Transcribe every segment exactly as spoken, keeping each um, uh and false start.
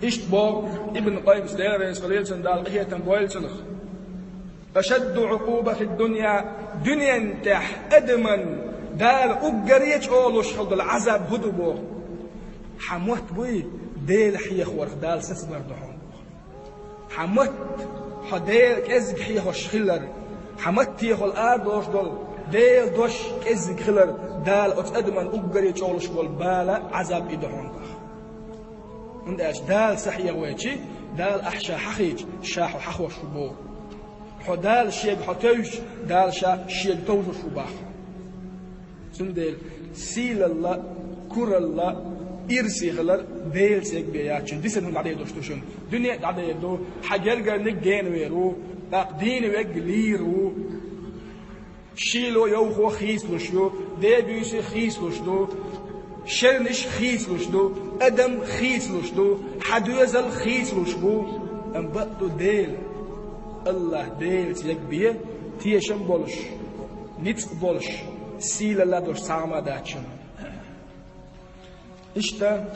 Иштта боху Ибн Къаййима, Дела реза хуьлийла цунна, Дала къинхетам бойла цунах: «Ашадду Ӏукъуба фид-дунья», дуьнен тӀехь адаман Дала уггаре чӀогӀа луш хила долу Ӏазаб хӀун ду боху? Хьан мотт буй Дела хьехорах Дала сацабар ду хьуна боху. Хьан мотт, хьо Дела кӀезиг хьехош хилар, хьан маттехула арадолуш долу Делан дош кӀезиг хилар, Дала оцу адаман уггаре чӀогӀа луш болу бала, Ӏазаб и ду хьуна боху. ХӀунда аьлча Дала ца хьехавича, Дала ахь ша хьахийча, ша хьо хьахош ву боху. Хьо Дала шега хьо тевжча, Дала ша шега товжуш ву боху. Цундела сийлалла, куралла, ирсе хилар Делаца ягбе яц шуна. Дисина хӀума дӀадер долуш ду шуна. Дуьне а дӀадер ду, хьан гергарниг генавер ву, тӀаккха дийна верг лийр ву. Шийло йовхо хийцалуш ю, ден буьйса хийцалуш ду, шерниш хийцалуш ду, адам хийцалуш ду, хьан доьзал хийцалуш бу, амма бакъ ду Дела. АллахӀ Делаца ягбе тешам болуш, ницкъ болуш, сийлалла долуш цхьа а хӀума дац шуна. Иштта,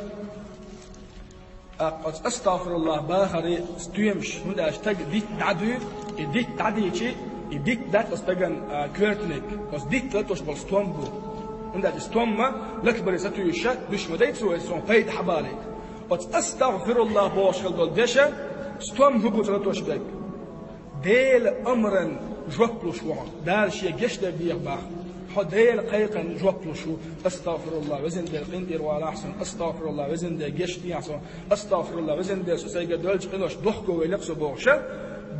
тӀаккха оцу астагӀфируллахӀ бахаран стоьмаш, хӀунда аьлча стаг дитт дӀадуьйцу, и дитт дӀадийча, и дитт дац оцу стагана, а, коьртаниг, оцу дитт латош болу стом бу. ХӀунда аьлча стомма лакбаре сатуьйсуш дуьйш ма дай цо, иза суна пайда хьабалийта. Оцу астагӀфируллахӀ бохуш хила долу дешан стом хӀун бу цо латош берг? Делан амран жоп луш ву хьо. Дала шен гечдар деха боху. Хьо Делан кхайкхарна жоп луш ву. АстагӀфируллахӀ, везан Дела, къинтӀера валахь суна. АстагӀфируллахӀ, везан Дела, гечдехьа суна. АстагӀфируллахӀ, везан Дела, со сайга доьлчу къинош дохко вайла со бохуш.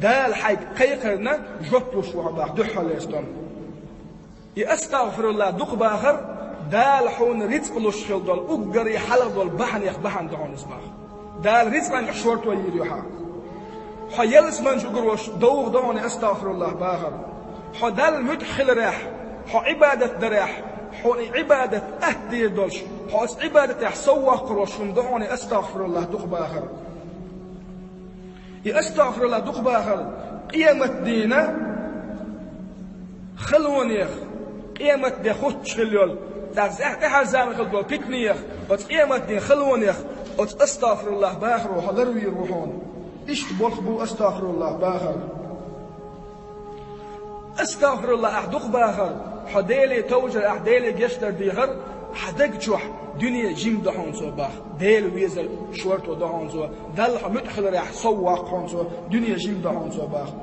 Дала хьайга кхайкхарна жоп луш ву хьо боху, дуьххьарлера стом. И астагӀфируллахӀ дукха бахар Дала хьуна рицкъ луш хила долу уггаре хьалха долу бахьанех бахьана ду хьуна иза боху. Дала рицкъанга шорто йийр ю хьан. Хьо ялсаманчу угар волуш довха ду хьуна и астагӀфируллахӀ бахар. Хьо Далла муьтӀахь хиларехь, хьо Ӏибадат дарехь, хьуна и Ӏибадат атта дийр долуш, хьо оцу Ӏибадатехь сов воккхур волуш хӀума ду хьуна и астагӀфируллахӀ дукха бахар. И астагӀфируллахӀ дукха бахар къематдийнан халонех, къематде хуттуш хила йолу, тӀаккха тӀаьхьарчу заманахь хила долу питанех, оцу къематдийнан халонех оцу астагӀфируллахӀ бахаро хьо ларвийр ву хьуна. Иштта болх бу астагӀфируллахӀ бахар. АстагӀфируллахӀ ахь дукха бахар, хьо Деле товжар, ахь Деле гечдар дехар, хьан даг чохь дуьне жима ду хьуна цо боху. Дела везар шорто ду хьуна цо, Далла хьо муьтӀахь хиларехь сов воккху хьуна цо, дуьне жима ду хьуна цо боху.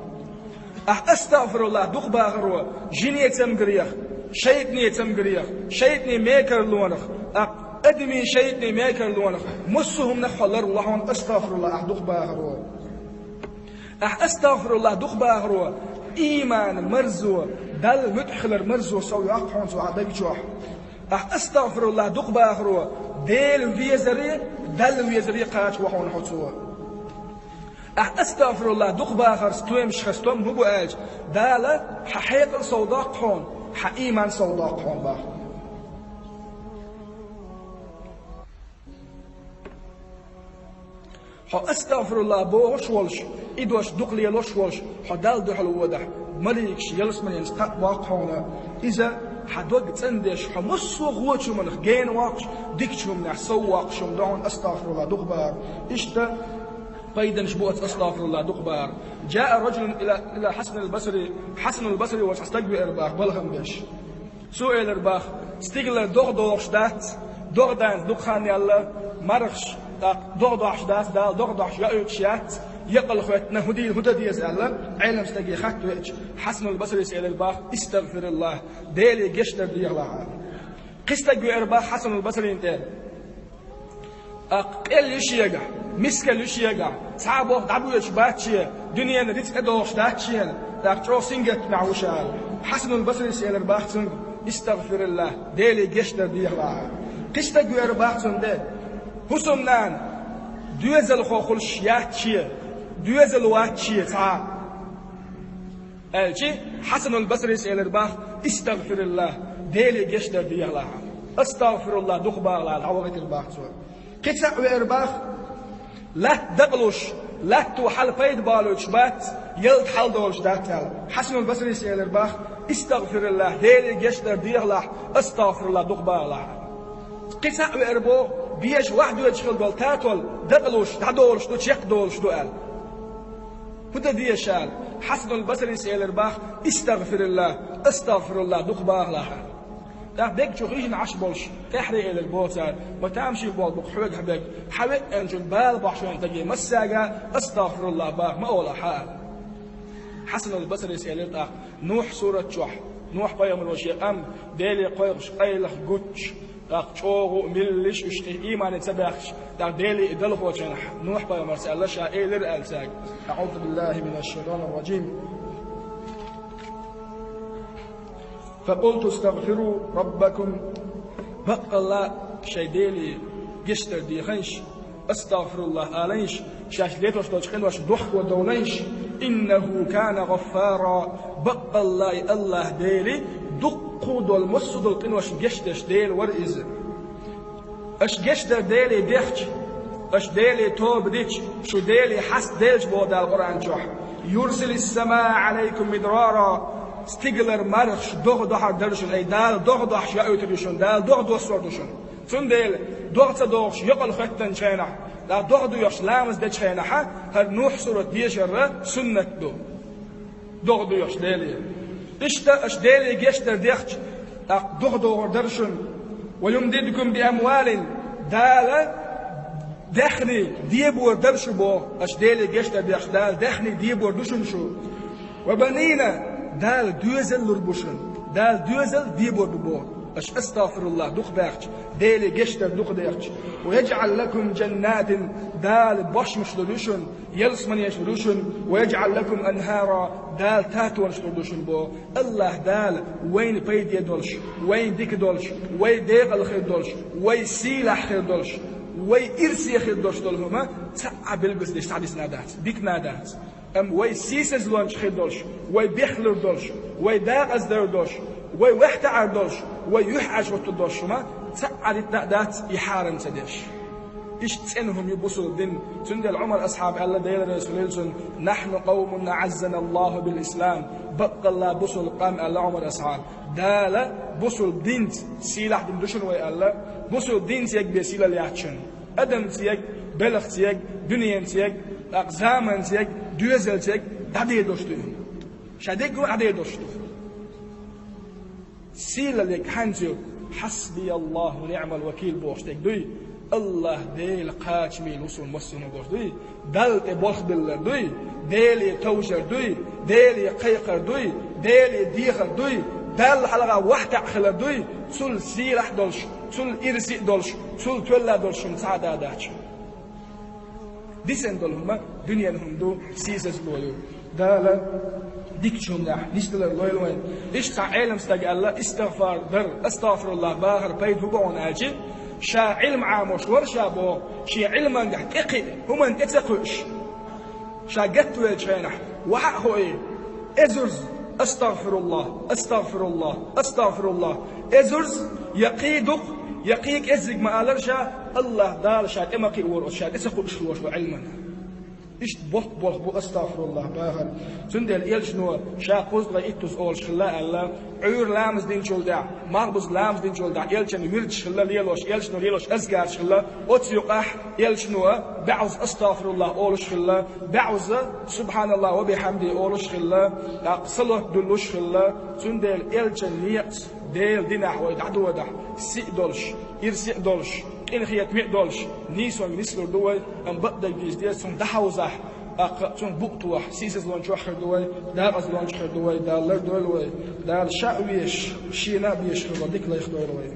Ахь астагӀфируллахӀ дукха бахаро жине цамгарех, шайтӀане цамгарех, шайтӀане мекарлонах, тӀаккха адамийн шайтӀане мекарлонах, массо а хӀуманах хьо ларло хьуна астагӀфируллахӀ ахь дукха бахаро. Ахь астагӀфируллахӀ дукха бахаро, ийман марзо, Далла муьтӀахь хилар марзо сов йоккху хьуна цо хьан даг чохь. Ахь астагӀфируллахӀ дукха бахаро, Дела везаре, Далла везаре кхача ву хьуна хьо цо. Ахь астагӀфируллахӀ дукха бахар стоьмаш хила стом хӀун бу аьлча, Дала хьан хьекъал сов доккху хьуна, хьан ийман сов доккху хьуна боху. Хьо астагӀфируллахӀ бохуш волуш, и дош дукха лелош волуш, хьо Далла дуьхьал водахь, маликаш ялсаманенца кхаъ боккху хьуна, иза хьан дог цӀандеш, хьо массо а гӀочу хӀуманах гена воккхуш, дикачу хӀуманехь сов воккхуш хӀума ду хьуна астагӀфируллахӀ дукха бахар. Иштта пайданаш бу оцу астагӀфируллахӀ дукха бахар. جاء رجل إلى، إلى الحسن البصري، Хьасанул Басри волчу стаг веара боху балхам беш. Цо элира боху: стигалара догӀа догӀуш дац, догӀа даьлла дукха хан яьлла, мархаш, тӀаккха догӀа дохьуш дац, Дала догӀа дохьуш йоуьйтуш яц, якъал хӀоьттина, хӀун дийла, хӀун дан деза аьлла, Ӏелам стаге хатта веача, Хьасанул Басрис элира боху: «ИстагӀфируллахӀ, Деле гечдар дехалахь». Кхин стаг веара боху Хьасанул Басрина тӀе. ТӀаккха къел ю шегахь, мискал ю шегахь, цхьа а болх дӀабоьдуш бац шен, дуьненан рицкъа догӀуш дац шена, тӀаккха чӀогӀа сингаттамехь ву ша аьлла. Хьасанул Басрис элира боху цуьнга: «ИстагӀфируллахӀ, Деле гечдар дехалахь». Кхин стаг веара боху цунна тӀе: «ХӀусамнана, доьзалхо хуьлуш яц шен, доьзал вац шен цхьа а». Аьлча, Хьасанул Басрис элира боху: «ИстагӀфируллахӀ, Деле гечдар дехалахь». «АстагӀфируллахӀ дукха бахалахь», дӀавахийтира боху цо. Кхин цхьаъ веара боху: «Латта дакъалуш, латто хьал пайда балуьйтуш бац, ялта хьал долуш дац», аьлла. Хьасанул Басрис элира боху: «ИстагӀфируллахӀ, Деле гечдар дехалахь, астагӀфируллахӀ дукха бахалахь». Кхин цхьаъ веара боху: Беза вахьа доьдуш хила долу татол дакъалуш, дӀадолуш ду, чекхдолуш ду аьлла. ХӀун дан деза аьлла? Хьасанул Басрис элира боху: «Истагъфируллах, астагъфируллах дукха бахалахь». ТӀаккха дегчу хижина Ӏаш болуш, тӀаьхьаре элира боху цара: «Ма тамашийна болу бу-кх хьоьгахь берг, хьан веъначун бала бахьаш вайн стаге массаьрга астагъфируллах баха ма олахь», — аьлла. Хьасанул Басрис элира тӀаккха: Нухь сурат чохь, Нухь-пайхамаро шен къам Деле кхойкхуш къайлаха гучуш, тӀаккха чӀогӀа а миллиш, уьш кхин иймане ца баьхкича, тӀаккха Деле и далхочунах Нухь-пайхамарца аьлла, ша элира аьлла цаьрга: «АӀузу биллахи минаш шайтанир ражим. Факъулту астагъфиру раббакум». Баккъалла шайн Деле гечдар дехийша, астагъфируллах алийша, шаьш летош долчу къиношна дохко довлийша, «иннаху кана гӀаффара», баккъалла и Аллах Дела дуккха а долу, массо а долу къиношна гечдеш Дела вара иза. Аша гечдар Деле дехча, аша Деле тоба дича, шу Деле хьаста делча боху Дала Къуръан чохь: «Юрсилис самаа Ӏалайкум мидрара», стигалара мархаш догӀа дохьур дара шуна, ай Дала догӀа дохьуш йоуьйтур ю шуна, Дала догӀа доссор ду шуна. Цундела догӀа ца дохуш йокъал хоьттинчу хенахь, дӀа догӀа доьхуш ламаз дечу хенахь, хӀара Нухь сурат дешар суннат ду. ДогӀа доьхуш Деле. Иштта аша Деле гечдар дехча, тӀаккха догӀа догӀур дара шуна. «Ва юмдидкум би амвалин», Дала даьхни дебор дара шу боху, аша Деле гечдар дехча, Дала даьхни дебор ду шуна шу. «Ва банина», Дала доьзал лур бу шуна, Дала доьзал дебор бу боху. Аша астагъфируллах дукха баьхча, Деле гечдар дукха дехча. «Ва яжӀал лакум жаннатин», Дала бошмаш лур ю шуна, ялсаманеш лур ю шуна, «ва яжӀал лакум анхара», Дала татонаш лур ду шуна боху. Аллах Дала вайна пайде долуш, вайна дика долуш, вай декъала хир долуш, вай сийлахь хир долуш, вай ирсе хир долуш долу хӀума цхьа а билгалдеш схьадисна дац, дитина дац. Амма вай сийсазлонча хир долуш, вай бехлур долуш, вай декъаздар долуш, вай ваьхьтаӀар долуш, вай юьхьӀаьржа хӀуттур долуш хӀума цхьа а дитина а дац и хьарам ца деш. Иштта цӀена хӀума ю бусулба дин. Цундела Ӏумар асхьаба аьлла, Делан Расул цунна: «Нахьну къавмун аӀаззана Аллаху бил ислам». Баккъалла бусулба къам, аьлла Ӏумар асхьаба, Дала бусулба динца сийлахь дина ду шуна вай аьлла, бусулба динца егбе сийлалла яц шуна. Адамца егба, белхаца егба, дуьненца егба, тӀаккха заманца егба, доьзалца егба, дӀадедалуш ду и. Ша дегга а дӀадедалуш ду. Сийлаллиг хьанца ю? «Хьасбияллаху ва ниъмал вакил» бохуш дерг дуй? Аллах Дела кхачамийла ву суна массо а бохуш дуй? Далла тӀе болх биллар дуй? Деле товжар дуй? Деле кхайкхар дуй? Деле дехар дуй? Далла хьалха ваьхьтаӀ хилар дуй? Цул сийлахь а долуш, цул ирсе а долуш, цул тоьлла а долуш хӀума цхьа а дац. Дисина долу хӀума дуьненан хӀума ду, сийсазло ю. Дала дикачу хӀуманехь нисдалар лойла вайн. Иштта цхьа Ӏелам стага аьлла, истигъфар дар, астагъфируллах бахар пайда хӀун бу хьуна аьлча, ша Ӏилма Ӏамош вара ша боху, шен Ӏилманехь тӀекхиъ, хӀуманна тӀе ца кхуьуш. Ша гатвеллачу хенахь, вахьа а хьо и, эзарза: «Астагъфируллах, астагъфируллах, астагъфируллах». Эзарза, я кхин дукха, я кхин кӀеззиг ма аллара ша, Аллах Дала ша тӀе ма кхиавора оцу ша тӀе ца кхуьуш волчу Ӏилманна. Иштта боккха болх бу астагъфируллах бахар. Цундела элчано ша кхузткъе иттуза олуш хилла аьлла, Ӏуьйра ламаз динчул тӀаьхьа, малхбуза ламаз динчул тӀаьхьа элчан вирдаш хилла лелош, элчано лелош азкараш хилла, оцу юкъахь элчано баьӀуза астагъфируллах олуш хилла, баьӀуза субханаллах ва бихьамди олуш хилла, тӀаккха салот дуьллуш хилла, цундела элчан некъаца Делан динахь вай дӀадодахь, сиъ долуш, ирсе а долуш, къинхетаме а долуш, нийсонга нислур ду вай, амма бакъдерг дийца деза, цунна дӀахьовзахь, тӀаккха цунна букъ тохахь, сийсазлончохь хир ду вай, декъазлончохь хир ду вай, Дала лардойла вай, Дала ша а везаш, шена а безаш хир вай, дика лайхдойла вай.